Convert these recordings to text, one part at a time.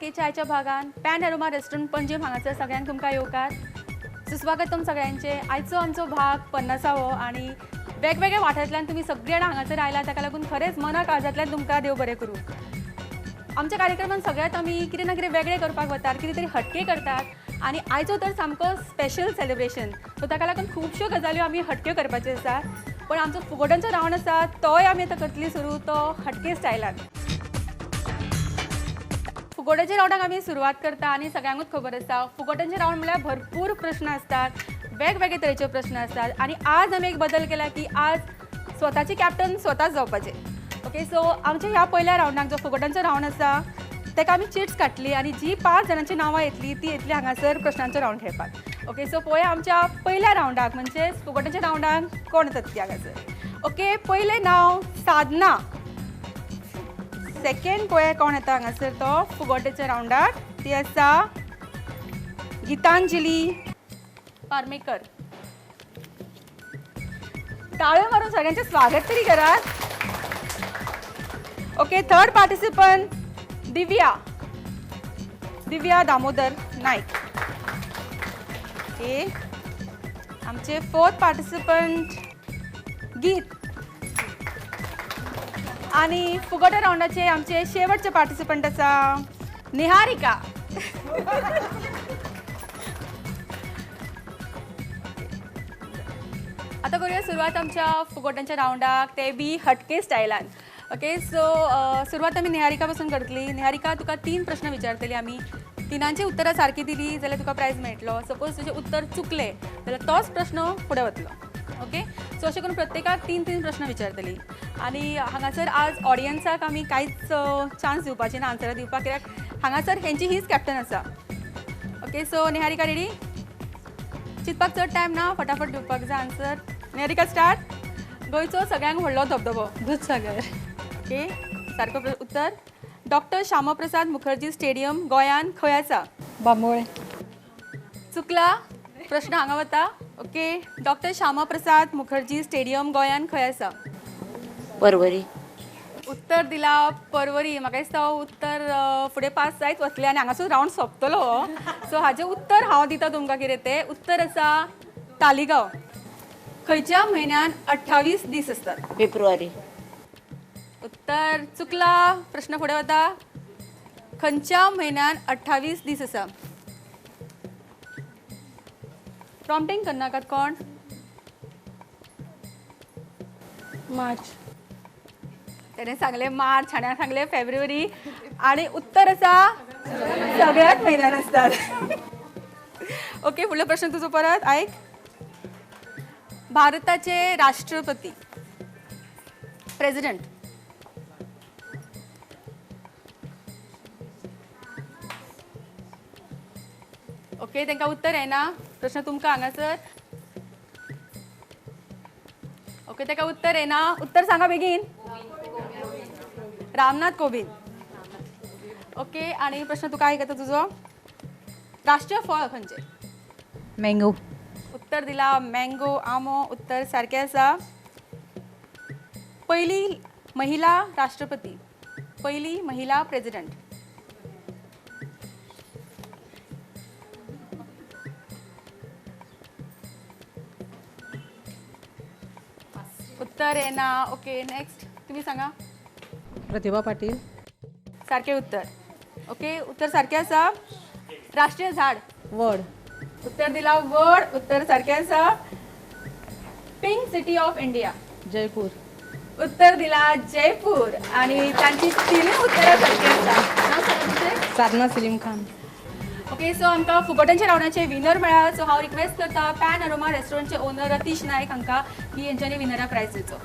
हटकेच्या आयच्या भागान pan aroma restaurant Panaji हांगासर सगळ्यांक तुमकां येवकार सुस्वागतम सगळ्यांचे। आयचो आमचो भाग 50वो आनी वेगवेगळ्या वाठारांतल्यान तुमी सगळे जाणां हांगासर आयला, ताका लागून खरेंच मना काळजांतल्यान तुमकां देव बरें करूं। आमच्या कार्यक्रमान सगळ्यात आमी कितें ना कितें वेगळें करपाक वतात, कितें तरी हटके करतात आनी आयचो तर सामको स्पेशल सेलिब्रेशन, सो ताका लागून खुबश्यो गजाल्यो आमी हटक्यो करपाच्यो आसा। पण आमचो फुगोट्यांचो रावंड आसा तोय आमी आतां करतली सुरू, तो हटके स्टायलान। फुगोट्याच्या रावंडाक आमी सुरवात करता आनी सगळ्यांकूच खबर आसा फुगोट्यांचे रावंड म्हळ्यार भरपूर प्रश्न आसतात, वेगवेगळे तरेचे प्रश्न आसतात आनी आज आमी एक बदल केला की आज स्वताचे कॅप्टन स्वताच जावपाचे। ओके, सो आमच्या ह्या पयल्या रावंडाक जो फुगोट्यांचो रावंड आसा ताका आमी चिट्स काडली आनी जी 5 जाणांची नांवां येतली ती येतली हांगासर प्रश्नांचो रावंड खेळपाक। ओके, सो पळोवया आमच्या पयल्या रावंडाक म्हणजे फुगोट्यांच्या रावंडाक कोण येतात ती हांगासर। ओके, पयलें नांव साधना। सेकंड पळोवया कोण येता हांगासर तो फुगोट्याच्या रावंडाक, ती आसा गीतांजली पारमेकर। ताळयो मारून सगळ्यांचें स्वागत तरी करात। Okay, third participant Divya, Divya Damodar Naik. Okay, आमचे फोर्थ पार्टिसिपंट गीत आनी फुगोट्या रावंडाचे आमचे शेवटचे पार्टिसिपंट आसा निहारिका। आतां करूया सुरवात आमच्या फुगोट्यांच्या रावंडाक, ते बी हटके स्टायलान। ओके, सो सुरवात आमी निहारिका पासून करतली। निहारिका, तुका 3 प्रश्न विचारतली आमी, तिनांची उत्तरां सारकी दिली जाल्यार तुका प्रायज मेळटलो। सपोज तुजें उत्तर चुकलें जाल्यार तोच प्रश्न फुडें वतलो। ओके, सो अशें करून प्रत्येकाक 3-3 प्रश्न विचारतली आनी हांगासर आज ऑडियन्साक आमी कांयच चान्स दिवपाची ना आन्सरां दिवपाक, कित्याक हांगासर हेंची हीच कॅप्टन आसा। Okay, so Niharika ready? चिंतपाक चड टायम ना, फटाफट दिवपाक जाय आन्सर। निहारिका स्टार्ट। गोंयचो सगळ्यांक व्हडलो धबधबो? दुधसागर। ओके, सारको उत्तर। डॉक्टर श्यामाप्रसाद मुखर्जी स्टेडियम गोंयान खंय आसा? बांबोळे। चुकला, प्रश्न हांगा वता। Okay, doctor Shyamaprasad Mukherjee stadium गोंयान खंय आसा? परवरी। उत्तर दिला परवरी। म्हाका दिसता उत्तर फुडें पास जायत वतलें आनी हांगासून रावंड सोंपतलो। सो हाजें उत्तर हांव दिता तुमकां कितें तें। उत्तर आसा तालिगांव। खंयच्या म्हयन्यान 28 दीस आसतात? फेब्रुवारी। उत्तर चुकला, प्रश्न फुडें वता। खंयच्या म्हयन्यान 28 दीस आसा? प्रॉम्प्टिंग करनाकात कोण? मार्च। तेणें सांगलें मार्च, हाणें सांगलें फेब्रुवारी आनी उत्तर आसा सगळ्याच म्हयन्यान आसतात। ओके, फुडलो प्रश्न तुजो परत आयक। भारताचे राष्ट्रपती प्रेसिडेंट? ओके, तांकां उत्तर येना, प्रश्न तुमकां हांगासर। ओके, ताका उत्तर येना, उत्तर सांगा बेगीन। रामनाथ कोविंद। ओके, आनी प्रश्न तुका आयकता तुजो। राष्ट्रीय फळ खंयचें? मँगो। उत्तर दिला मँगो, आमो। उत्तर सारकें आसा। पयली महिला राष्ट्रपती, पयली महिला प्रेसिडेंट? उत्तर येना। ओके, नेक्स्ट तुम्ही सांगा। प्रतिभा पाटील। सारकें उत्तर। ओके, उत्तर सारकें आसा। राष्ट्रीय झाड? वड। उत्तर दिला वड, उत्तर सारकें आसा। Pink city of India? Jaipur. उत्तर दिला जयपूर आनी तांची तिनूय उत्तरां सारकी आसा। नांव सांगा तुमचें? साधना सलीम खान। ओके, सो आमकां फुगोट्यांच्या रावंडाचे विनर मेळ्ळा। सो हांव रिक्वेस्ट करता पॅन अरोमा रेस्टॉरंटचे ओनर रतीश नायक हांकां की हेंच्यांनी विनराक प्रायज दिवचो।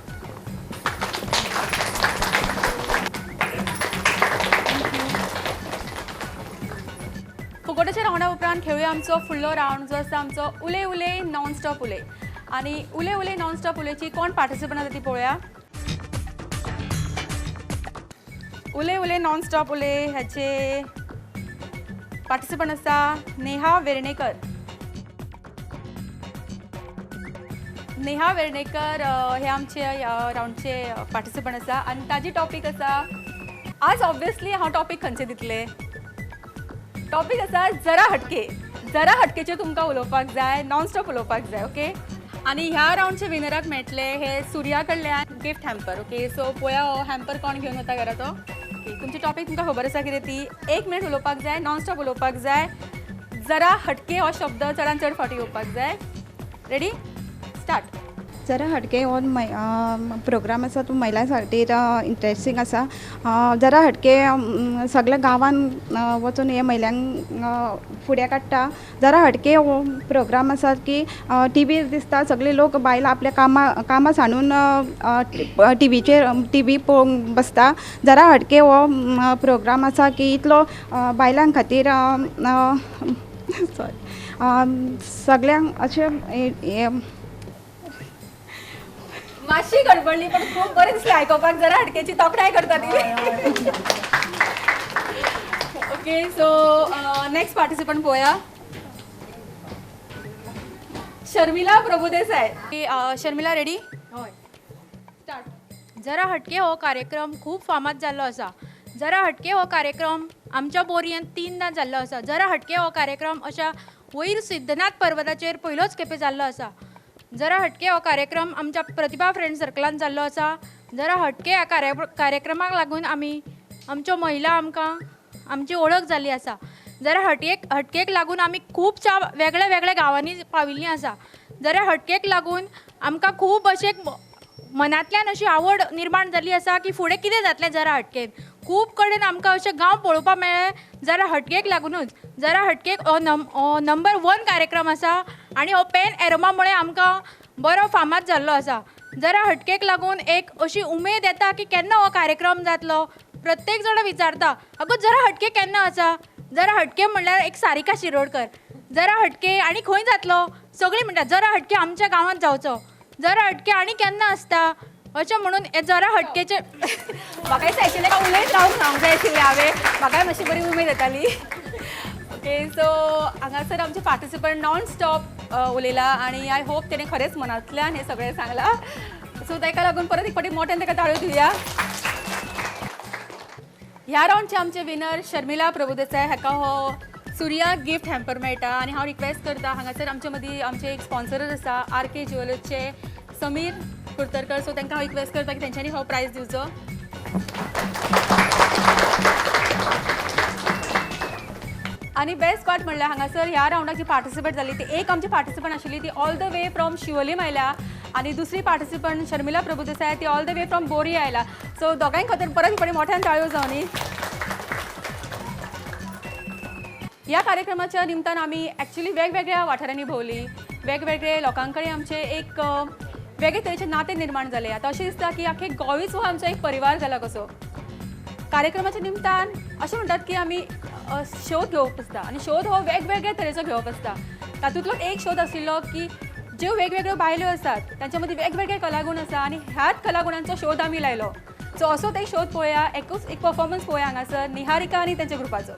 फुगोट्याच्या रावंडा उपरांत खेळुया आमचो फुडलो रावंड जो आसा आमचो उले उले नॉन स्टॉप उले। आनी उले उले नॉन स्टॉप उलेची कोण पार्टिसिपंट आसा ती पळोवया। उले उले नॉन स्टॉप उले ह्याचे पार्टिसिपंट आसा नेहा वेर्णेकर। नेहा वेर्णेकर हे आमचे रावंडचे पार्टिसिपंट आसा आनी ताजी टॉपीक आसा आज ऑब्वियसली हांव टॉपीक खंयचे दितले? टॉपीक आसा जरा हटके. जरा हटकेचेर तुमकां उलोवपाक जाय, नॉनस्टॉप उलोवपाक जाय. ओके, आनी ह्या रावंडचे विनराक मेळटले हे सुर्या कडल्यान गिफ्ट हॅम्पर. ओके, सो पळया हो हॅम्पर कोण घेवन वता घरा तो. ओके, तुमची टॉपीक तुमकां खबर आसा कितें ती. 1 मिनट उलोवपाक जाय, नॉनस्टॉप उलोवपाक जाय. जरा हटके हो शब्द चडान चड फावटी येवपाक जाय. Ready, start. जरा हटके हो प्रोग्राम आसा तो महिलां खातीर इंट्रस्टींग आसा. जरा हटके सगल्या गांवान वचून हे महिलांक फुडें काडटा. जरा हटके हो प्रोग्राम आसा की टिवीर दिसता सगळे लोक बायलां आपल्या कामां सांडून टिवीचेर टिवी पळोवंक बसता. जरा हटके हो प्रोग्राम आसा की इतलो बायलां खातीर सॉरी सगळ्यांक अशें मातशी गडबडली पण खूप बरें दिसलें आयकोपाक. जरा हटकेची तोखणाय करता ती. ओके, सो नेक्स्ट पार्टिसिपंट पळोवया, शर्मिला प्रभुदेसाय. शर्मिला रेडी? हय. स्टार्ट. जरा हटके हो कार्यक्रम खूब फामाद जाल्लो आसा. जरा हटके हो कार्यक्रम आमच्या बोरयेंत 3दां जाल्लो आसा. जरा हटके हो कार्यक्रम अशा वयर सिद्धनाथ पर्वताचेर पयलोच खेपे जाल्लो आसा. जरा हटके हो कार्यक्रम आमच्या प्रतिभा फ्रेंड सर्कलान जाल्लो आसा. जरा हटके ह्या कार्यक्रमाक लागून आमी आमच्यो महिला आमकां आमची वळख जाल्ली आसा. जरा हटकेक लागून आमी खुबश्या वेगळ्या वेगळ्या गांवांनी पाविल्लीं आसा. जरा हटकेक लागून आमकां खूब अशें मनांतल्यान अशी आवड निर्माण जाल्ली आसा की फुडें कितें जातलें जरा हटकेन. खूब कडेन आमकां अशे गांव पळोवपाक मेळ्ळे जरा हटकेक लागुनूच. जरा हटकेक हो नंबर 1 कार्यक्रम आसा आनी हो पेन एरोमा मुळे आमकां बरो फामाद जाल्लो आसा. जरा हटकेक लागून एक अशी उमेद येता की केन्ना हो कार्यक्रम जातलो. प्रत्येक जाण विचारता, अगो जरा हटके केन्ना आसा. जरा हटके म्हणल्यार एक सारिका शिरोडकर. जरा हटके आनी खंय जातलो, सगळीं म्हणटा जरा हटके आमच्या गांवांत जावचो, जरा हटके आनी केन्ना आसता अशें म्हणून हे जरा हटकेचे. म्हाका दिसता एक्चुअली काय उलयत रावूंक सांगूंक जाय आशिल्लें हांवें, म्हाकाय मातशी बरी उमेद येताली. ओके, सो हांगासर आमचे पार्टिसिपंट नॉन स्टॉप उलयला आनी I hope तेणें खरेंच मनांतल्यान हें सगळें सांगलां. सो ताका लागून परत एक फावटी मोठ्यान ताका ताळयो दिवया. ह्या रावंडचे आमचे विनर शर्मिला प्रभुदेसाय हाका हो सुर्या गिफ्ट हॅम्पर मेळटा. आनी हांव रिक्वेस्ट करता, हांगासर आमचे मदीं आमचे एक स्पॉन्सरर आसा आर के ज्युएलर्सचे समीर कुर्तरकर. सो तांकां हांव रिक्वेस्ट करता की तेंच्यांनी हो प्रायज दिवचो. आनी बेस्ट पार्ट म्हणल्यार हांगासर ह्या रावंडाक जी पार्टिसिपेट जाली ती एक आमची पार्टिसिपंट आशिल्ली ती all the way from Siolim आयल्या आनी दुसरी पार्टिसिपंट शर्मिला प्रभुदेसाय ती all the way from Borim आयला. सो दोगांय खातीर परत फुडें मोठ्यान ताळयो जावनी. ह्या कार्यक्रमाच्या निमतान आमी एक्चुली वेगवेगळ्या वाठारांनी भोंवली, वेगवेगळे लोकां कडेन आमचे एक वेगळे तरेचे नाते निर्माण जाले. आतां अशें दिसता की आख्खे गोंयूच हो आमचो एक परिवार जाला कसो. कार्यक्रमाच्या निमतान अशें म्हणटात की आमी शोध घेवप आसता आनी शोध हो वेगवेगळे तरेचो घेवप आसता. तातूंतलो एक शोध आशिल्लो की ज्यो वेगवेगळ्यो बायल्यो आसात तांच्या मदीं वेगवेगळे कलागूण आसा आनी ह्याच कलागुणांचो शोध आमी लायलो. सो असोच एक शोध पळोवया, एकूच एक परफॉर्मन्स पळोवया हांगासर निहारिका आनी तेंच्या ग्रुपाचो.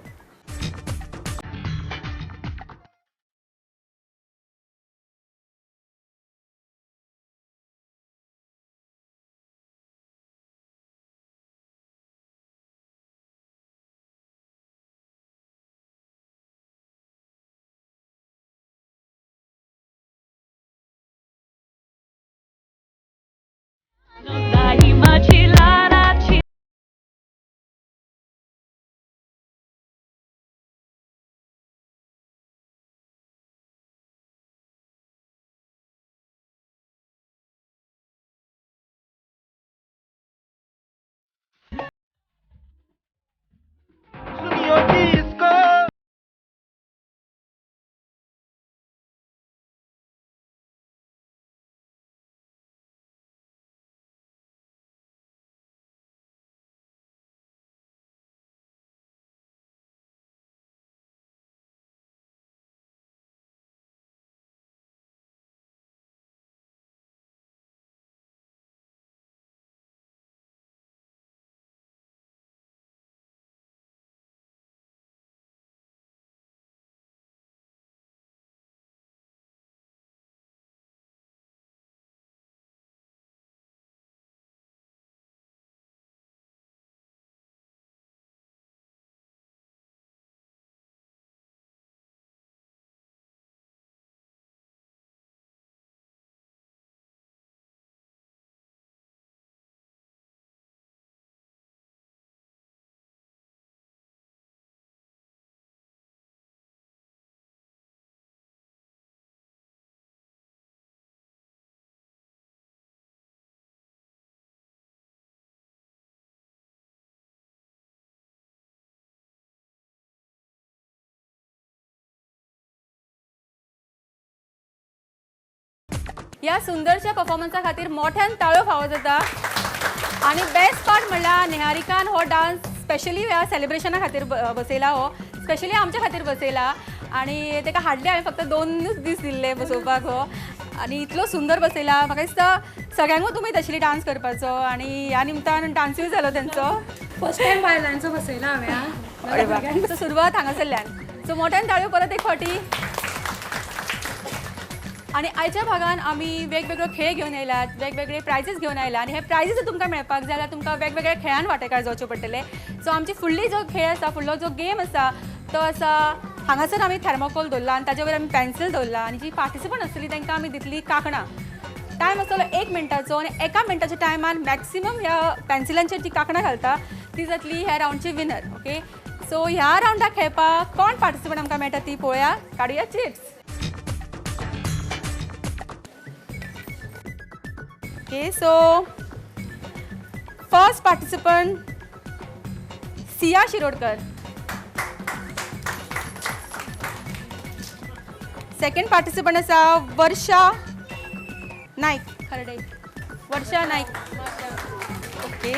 ह्या सुंदरच्या परफॉर्मन्सा खातीर मोठ्यान ताळयो फावो जाता. आनी बेस्ट पार्ट म्हणल्यार निहारिकान हो डान्स स्पेशली ह्या सेलिब्रेशना खातीर बसयला, हो स्पेशली आमच्या खातीर बसयला आनी ताका हाडले हांवें फक्त 2 दीस दिल्ले बसोवपाक हो, आनी इतलो सुंदर बसयला. म्हाका दिसता सगळ्यांकूच उमेद आशिल्ली डान्स करपाचो आनी ह्या निमतान डान्सूय जालो तेंचो. फर्स्ट टायम बायलांचो बसयला हांवें. सो सुरवात हांगासरल्यान. सो मोठ्यान ताळयो परत एक फावटी. आनी आयच्या भागान आमी वेगवेगळे खेळ घेवन आयल्यात, वेगवेगळे प्रायजीस घेवन आयल्या आनी हे प्रायजीस जर तुमकां मेळपाक जाय जाल्यार तुमकां वेगवेगळ्या खेळान वांटेकार जावचें पडटलें. सो आमची फुडली जो खेळ आसा, फुडलो जो गेम आसा तो आसा हांगासर आमी थर्मोकोल दवरला आनी ताजे वयर आमी पेन्सील दवरला आनी जी पार्टिसिपंट आसतली तांकां आमी दितली कांकणां. टायम आसतलो 1 मिनटाचो आनी 1 मिनटाच्या टायमान मॅक्सिमम ह्या पेन्सिलांचेर जी कांकणां घालता ती जातली ह्या रावंडची विनर. ओके, सो ह्या रावंडाक खेळपाक कोण पार्टिसिपंट आमकां मेळटा ती पळोवया. काडुया chits. Okay, so first participant Siya Shirodkar. Second participant आसा Varsha Naik Kharde. Varsha Naik. Okay,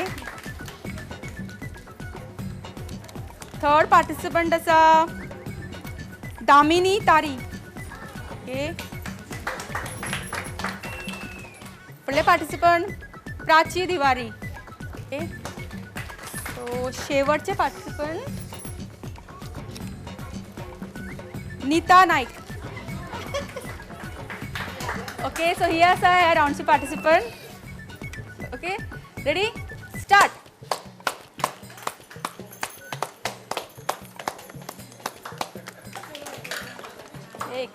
third participant आसा दामिनी तारी. ओके, फुडले participant Prachi Diwari. Okay, so शेवटचे participant Nita Naik. Okay, so ही आसा ह्या रावंडचे पार्टिसिपंट. Okay, ready, start. एक,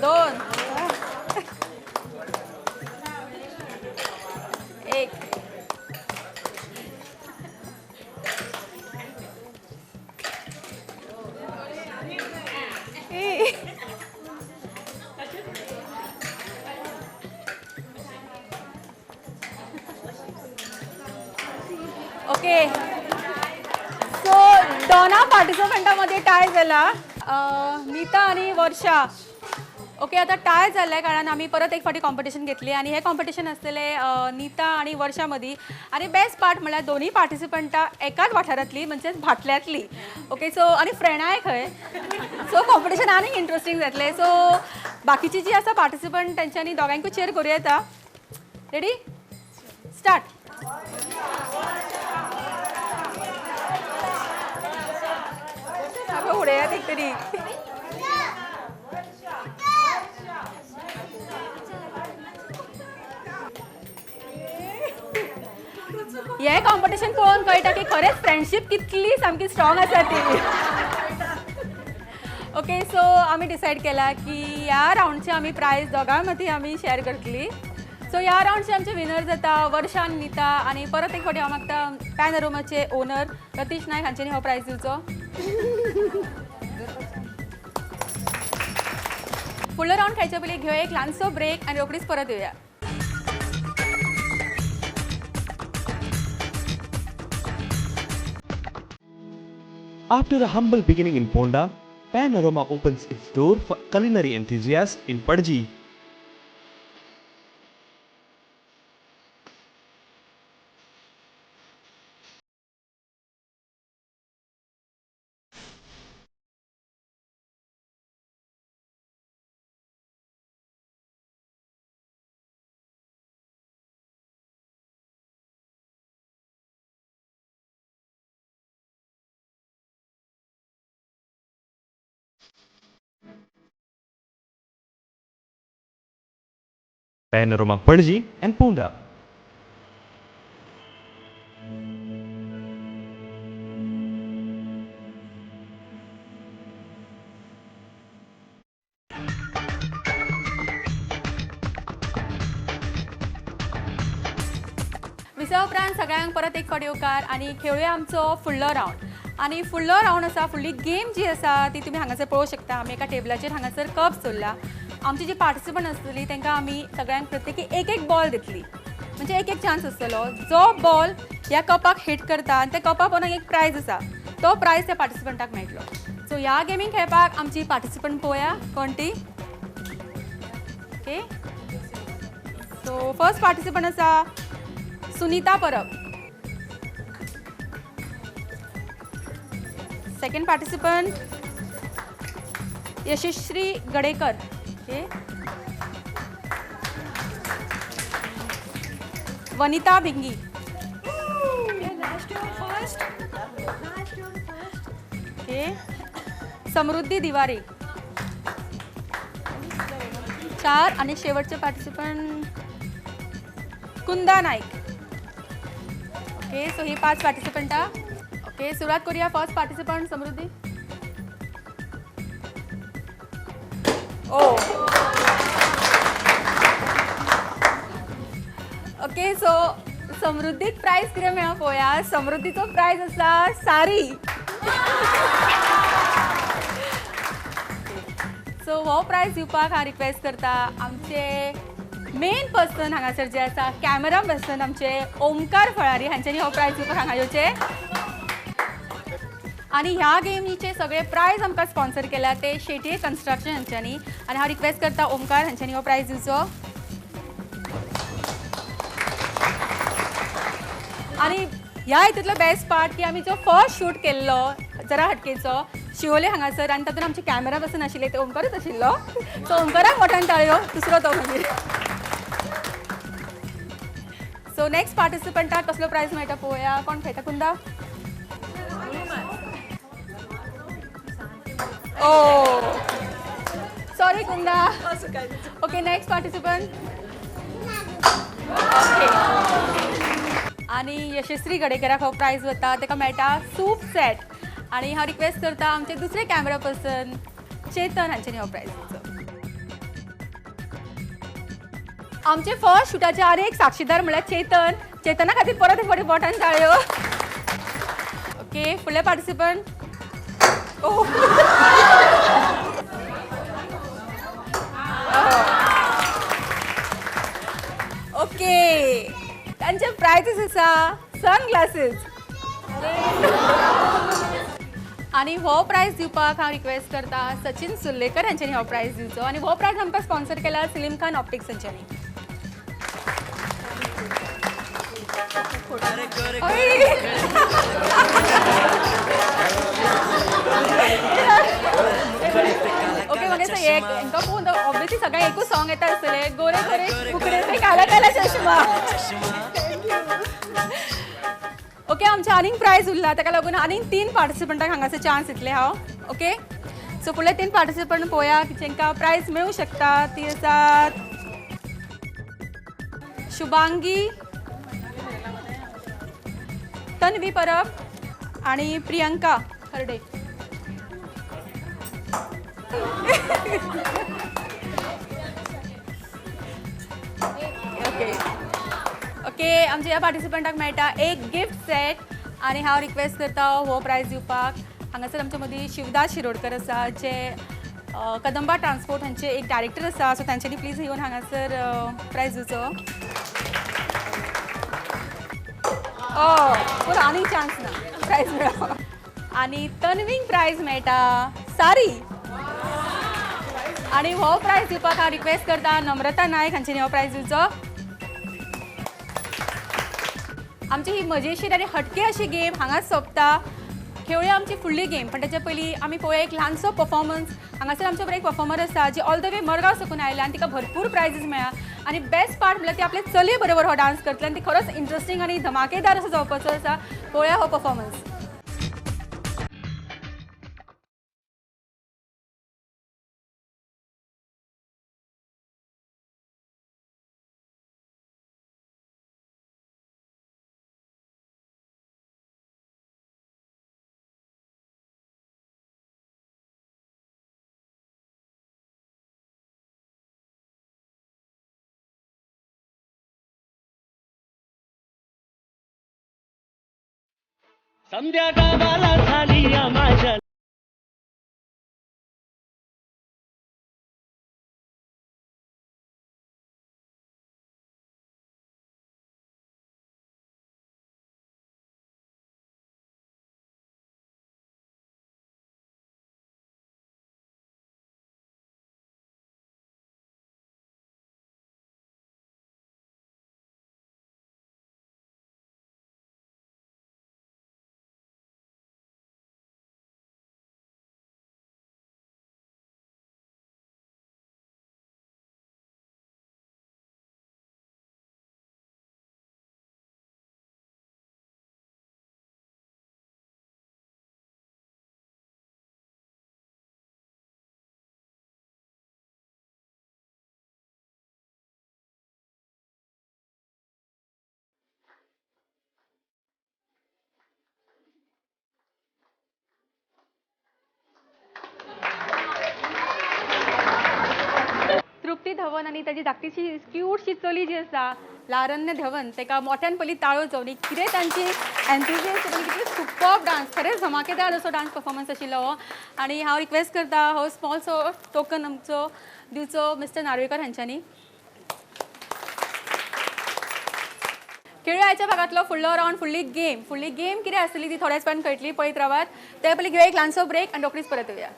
2, 1. ओके, सो दोना पार्टिसिपंटा मध्ये टाय जाला, नीता आनी वर्षा. ओके, आतां टाय जाल्ल्या कारणान आमी परत एक फावटी कॉम्पिटिशन घेतली आनी हें कॉम्पिटिशन आसतलें नीता आनी वर्षा मदीं. आनी बेस्ट पार्ट म्हणल्यार दोनूय पार्टिसिपंटां एकाच वाठारांतली, म्हणजेच भाटल्यांतली. ओके, सो आनी फ्रेंडाय खंय, सो कॉम्पिटिशन आनीक इंट्रस्टींग जातलें. सो बाकीची जी आसा पार्टिसिपंट तेंच्यांनी दोगांकूय चेर करूं येता. Ready, start. उडयात एक तरी. हे कॉम्पिटिशन पळोवन कळटा की खरेंच फ्रेंडशीप कितली सामकी स्ट्रॉंग आसा ती. ओके, सो आमी डिसायड केला की ह्या रावंडचे आमी प्रायज दोगां मदीं आमी शेअर करतली. सो ह्या रावंडचे आमचे विनर जाता वर्षा आनी नीता. आनी परत एक फावटी हांव मागता पॅनोरमाचे ओनर रतीश नायक हांच्यांनी हो प्रायज दिवचो. फुडलो रावंड खेळचे पयलीं घेवया एक ल्हानसो ब्रेक आनी रोखडीच परत येवया. After a humble beginning in Ponda, Panorama opens its door for culinary enthusiasts in Panaji. Panorama Panaji and Ponda. विसवा उपरांत सगळ्यांक परत एक फावट येवकार आनी खेळुया आमचो फुडलो रावंड. आनी फुडलो रावंड आसा, फुडली गेम जी आसा ती तुमी हांगासर पळोवंक शकता. आमी एका टेबलाचेर हांगासर कप्स दवरला. आमची जी पार्टिसिपंट आसतली तांकां आमी सगळ्यांक प्रत्येकी एक एक बॉल दितली, म्हणजे एक एक चान्स आसतलो. जो बॉल ह्या कपाक हिट करता आनी त्या कपा पोंदाक एक प्रायज आसा, तो प्रायज त्या पार्टिसिपंटाक मेळटलो. सो ह्या गेमीक खेळपाक आमची पार्टिसिपंट पळोवया कोण ती. ओके, सो फर्स्ट पार्टिसिपंट आसा Sunita Parab. Second participant Yashashree Gadekar. Okay, Vanita Bhingi. Okay, Samruddhi Diware. 4 आणि शेवटचे participant Kunda Naik. Okay, so ही 5 पार्टिसिपंटा. ओके, सुरुवात करूया फर्स्ट पार्टिसिपंट समृद्धी. ओ ओके, सो समृद्धीक प्रायज कितें मेळ्ळा पळोवया. समृद्धीचो प्रायज आसा सारी. सो हो प्रायज दिवपाक हांव रिक्वेस्ट करता आमचे मेन पर्सन हांगासर जे आसा कॅमेरा पर्सन आमचे ओमकार फळारी हांच्यांनी हो प्रायज दिवपाक हांगा येवचे. आनी ह्या गेमीचे सगळे प्रायज आमकां स्पॉन्सर केल्या ते शेटये कन्स्ट्रक्शन हांच्यांनी. आनी हांव रिक्वेस्ट करता ओमकार हांच्यांनी हो प्रायज दिवचो. आनी ह्या हितूंतलो बेस्ट पार्ट की आमी जो फर्स्ट शूट केल्लो जरा हटकेचो शिवोले हांगासर आनी तातूंत आमचे कॅमेरा पर्सन आशिल्ले ते ओमकारूच आशिल्लो. सो ओमकाराक मोठ्यान ताळयो, दुसरो तो मागीर. सो नेक्स्ट पार्टिसिपंटाक कसलो प्रायज मेळटा पळोवया. कोण खेळटा? Kunda. Oh sorry Kunda. Okay, next participant. Okay, आनी यशस्वी गडेकराक हो प्रायज वता, ताका मेळटा सूप सेट. आनी हांव रिक्वेस्ट करता आमचे दुसरे कॅमेरा पर्सन चेतन हांच्यांनी हो प्रायज दिवचो. आमचे फर्स्ट शुटाचे आनी एक साक्षीदार म्हळ्यार चेतन. चेतना खातीर परत एक फावटी बोटान ताळयो. ओके, फुडले पार्टिसिपंट. ओ ओके, तांचे प्रायजीस आसा सनग्लासीस. आनी हो प्रायज दिवपाक हांव रिक्वेस्ट करता सचिन सुर्लेकर हांच्यांनी हो प्रायज दिवचो. आनी हो प्रायज आमकां स्पॉन्सर केला सलीम खान ऑप्टिक्स हांच्यांनी. ओके, म्हाका एक हांकां पळोवन ऑब्वियसली सगळ्यांक एकूच सॉंग येता आसतलें, गोरे गोरे उकडे ते काला काला चश्मा. ओके, आमचे आनीक प्रायज उरला ताका लागून आनीक 3 पार्टिसिपंटांक हांगासर चान्स दितले हांव. ओके, सो फुडले 3 पार्टिसिपंट पळोवया जांकां प्रायज मेळूं शकता. ती आसात शुभांगी, तन्वी परब आणि प्रियंका हरडे. ओके ओके, आमच्या ह्या पार्टिसिपंटाक मेळटा एक गिफ्ट सेट. आनी हांव रिक्वेस्ट करता हो प्रायज दिवपाक हांगासर आमच्या मदीं शिवदास शिरोडकर आसा जे कदंबा ट्रान्सपोर्ट हांचे एक डायरेक्टर आसा. सो तांच्यांनी प्लीज येवन हांगासर प्रायज दिवचो. पूण आनी चान्स ना प्रायज मेळो. आनी तन्वींक प्रायज मेळटा सारी. आनी हो प्रायज दिवपाक हांव रिक्वेस्ट करता नम्रता नायक हांच्यांनी हो प्रायज दिवचो. आमची ही मजेशीर आनी हटके अशी गेम हांगाच सोंपता. खेळुया आमची फुडली गेम, पण ताच्या पयलीं आमी पळोवया एक ल्हानसो परफॉर्मन्स. हांगासर आमच्या बरोबर एक परफॉर्मर आसा जी ऑल the way Margao साकून आयल्या आनी तिका भरपूर प्रायजीस मेळ्ळा. आनी बेस्ट पार्ट म्हळ्यार ती आपले चलये बरोबर हो डान्स करतली आनी ती खरोच इंट्रस्टींग आनी धमाकेदार असो जावपाचो आसा. पळोवया हो परफॉर्मन्स. संध्या गावाला झाली या माझ्या धवन आनी ताजी धाकटीशी क्यूटशी चली जी आसा लारण्य धवन, ताका मोठ्यान पयलीं ताळो जावन कितें तांची एन्थुजियास्ट आनी कितले सुपर्ब डान्स, खरेंच धमाकेदार असो डान्स परफॉर्मन्स आशिल्लो हो. आनी हांव रिक्वेस्ट करता हो स्मॉलसो टोकन आमचो दिवचो मिस्टर नार्वेकर हांच्यांनी. खेळूया आयच्या भागांतलो फुडलो रावंड, फुडली गेम. फुडली गेम कितें आसतली ती थोड्याच वेळान कळटली, पळयत रावात. ते पयलीं घेवया एक ल्हानसो ब्रेक आनी रोखडीच परत येवया.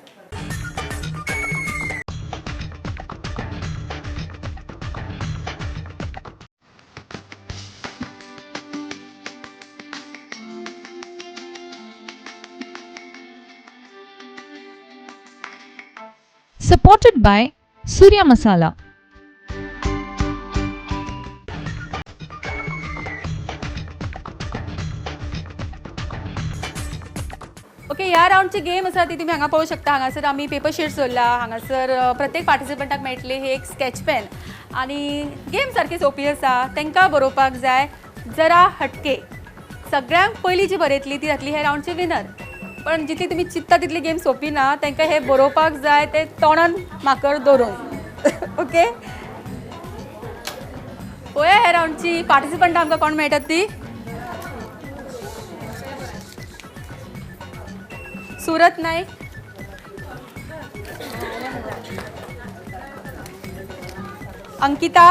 Supported by Surya Masala. Okay, ह्या रावंडची गेम आसा ती तुमी हांगा पळोवंक शकता. हांगासर आमी पेपर शीट्स दवरला, हांगासर प्रत्येक पार्टिसिपंटाक मेळटली ही एक स्कॅच पेन आनी गेम सारकी सोंपी आसा. तांकां बरोवपाक जाय जरा हटके. सगळ्यांक पयलीं जी बरयतली ती जातली ह्या रावंडची विनर. पण जितली तुमी चिंत्ता तितली गेम सोंपी ना. तांकां हें बरोवपाक जाय तें तोंडान माकर दवरून. ओके, पळोवया ह्या रावंडची पार्टिसिपंटां आमकां कोण मेळटात ती. सुरत नाईक, अंकिता,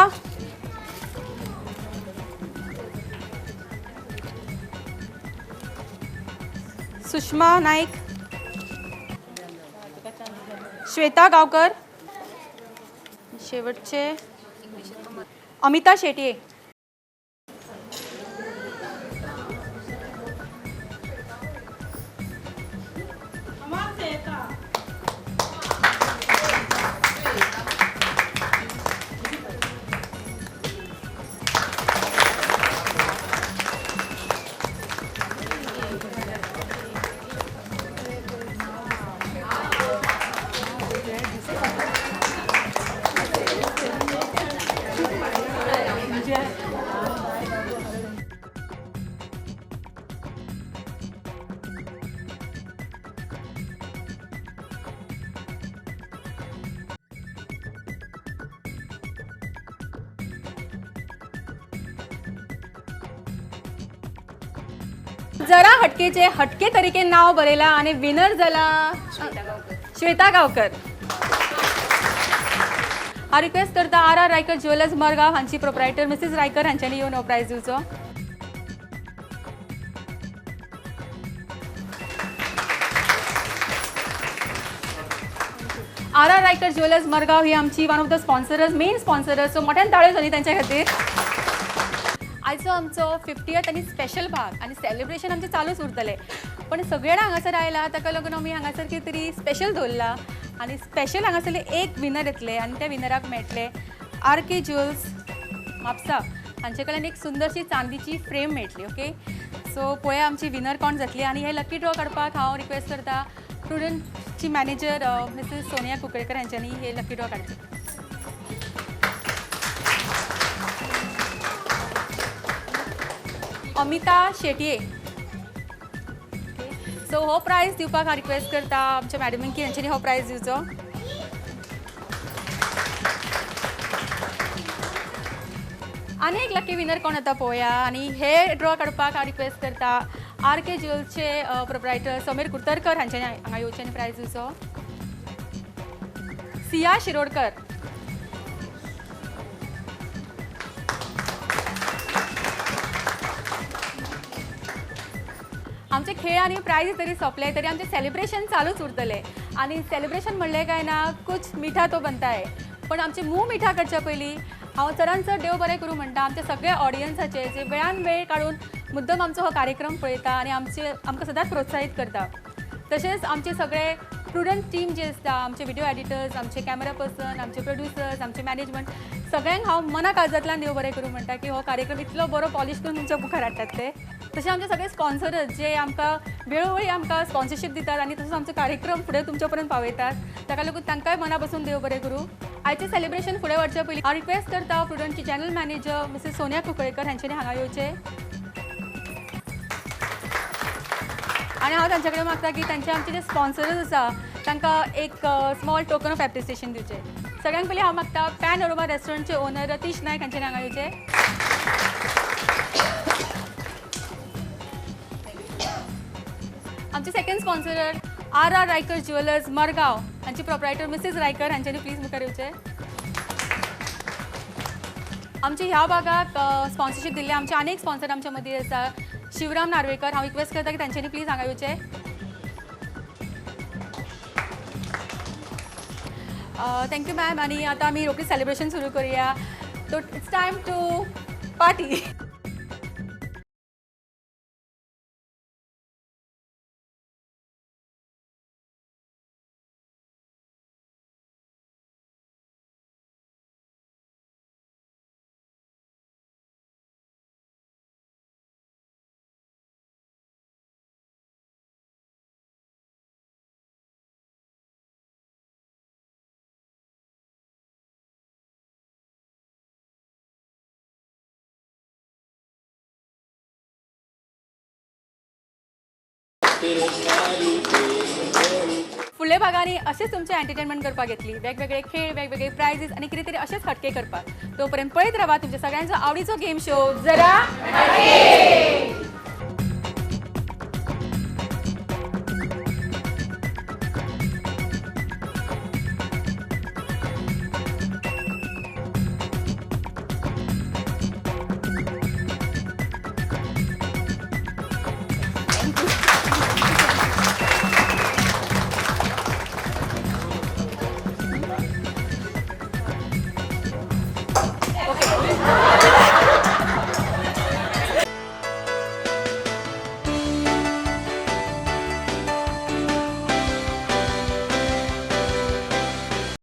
सुषमा नाईक, श्वेता गावकर, शेवटचे अमिता शेटये. जरा हटकेचे हटके तरीके नाव बरयला आणि विनर जाला श्वेता गावकर. हांव रिक्वेस्ट करता R R Raikar jewellers Margao हांची प्रोप्रायटर मिसीस रायकर हांच्यांनी येवन हो प्रायज दिवचो. R R Raikar jewellers Margao ही आमची one of the sponsors, main sponsors. So मोठ्यान ताळयो जाली तांच्या खातीर. आयचो आमचो 50th आनी स्पेशल भाग आनी सेलिब्रेशन आमचें चालूच उरतलें, पण सगळे जाण हांगासर आयला ताका लागून आमी हांगासर कितें तरी स्पेशल दवरला आनी स्पेशल हांगासरले एक विनर येतले आनी त्या विनराक मेळटले आर के ज्युएल्स म्हापसा हांचे कडल्यान एक सुंदरशी चांदीची फ्रेम मेळटली. ओके, सो पळोवया आमची विनर कोण जातली. आनी हे लकी ड्रॉ काडपाक हांव रिक्वेस्ट करता प्रुडंटची मॅनेजर मिसीस सोनिया कुंकळेकर हांच्यांनी हे लकी ड्रॉ काडचे. अमिता शेटये. सो हो प्रायज दिवपाक हांव रिक्वेस्ट करता आमच्या मॅडमीक की हांच्यांनी हो प्रायज दिवचो. आनी एक लकी विनर कोण जाता पळोवया. आनी हे ड्रॉ काडपाक हांव रिक्वेस्ट करता आर के ज्युएल्सचे प्रोप्रायटर समीर कुर्तरकर हांच्यांनी हांगा येवचे आनी प्रायज दिवचो. सिया शिरोडकर. आमचे खेळ आनी प्रायज जरी सोंपले तरी आमचें सेलिब्रेशन चालूच उरतलें. आनी सेलिब्रेशन म्हणलें काय ना कुछ मिठा तो बनता है, पण आमचें मूळ मिठा करच्या पयलीं हांव चडान चड देव बरें करूं म्हणटा आमच्या सगळ्या ऑडियन्साचे जे वेळान वेळ काडून मुद्दम आमचो हो कार्यक्रम पळयता आनी आमकां सदांच प्रोत्साहीत करता. तशेंच आमचे सगळे प्रुडंट टीम जे आसता, आमचे विडियो एडिटर्स, आमचे कॅमेरा पर्सन, आमचे प्रोड्युसर्स, आमचे मॅनेजमेंट, सगळ्यांक हांव मना काळजांतल्यान देव बरें करूं म्हणटा की हो कार्यक्रम इतलो बरो पॉलिश करून तुमच्या मुखार हाडटात ते. तशें आमचे सगळे स्पॉन्सर्स जे आमकां वेळोवेळी आमकां स्पॉन्सरशीप दितात आनी तसोच आमचो कार्यक्रम फुडें तुमच्या पर्यंत पावयतात, ताका लागून तांकांय मना पसून देव बरें करूं. आयचें सेलिब्रेशन फुडें व्हरचे पयलीं हांव रिक्वेस्ट करता प्रुडंटची general manager Mrs Sonia Kunkalekar हांच्यांनी हांगा येवचें आनी हांव तांचे कडेन मागता की तांचे आमचे जे स्पॉन्सर्स आसा तांकां एक स्मॉल टोकन ऑफ एप्रिसिएशन दिवचें. सगळ्यांत पयलीं हांव मागता पॅन अरोमा रेस्टॉरंटचे ओनर रतीश नायक हांचे हांगा येवचे. आमचे second sponsor R R Raikar jewellers Margao हांची प्रोप्रायटर मिसीस रायकर हांच्यांनी प्लीज मुखार येवचे. आमच्या ह्या भागाक स्पॉन्सरशीप दिल्ले आमचे अनेक स्पॉन्सर आमच्या मदीं आसा. शिवराम नार्वेकर, हांव रिक्वेस्ट करता की तांच्यांनी प्लीज हांगा येवचे. Thank you ma'am. आनी आतां आमी रोखडी सेलिब्रेशन सुरू करूया. So it's time to party. फुडल्या भागांनी अशेंच तुमचें एंटरटेनमेंट करपाक येतली, वेगवेगळे खेळ, वेगवेगळे प्रायजीस आनी कितें तरी अशेंच हटके करपाक. तो पर्यंत पळयत रावा तुमच्या सगळ्यांचो आवडीचो गेम शो जरा हटके.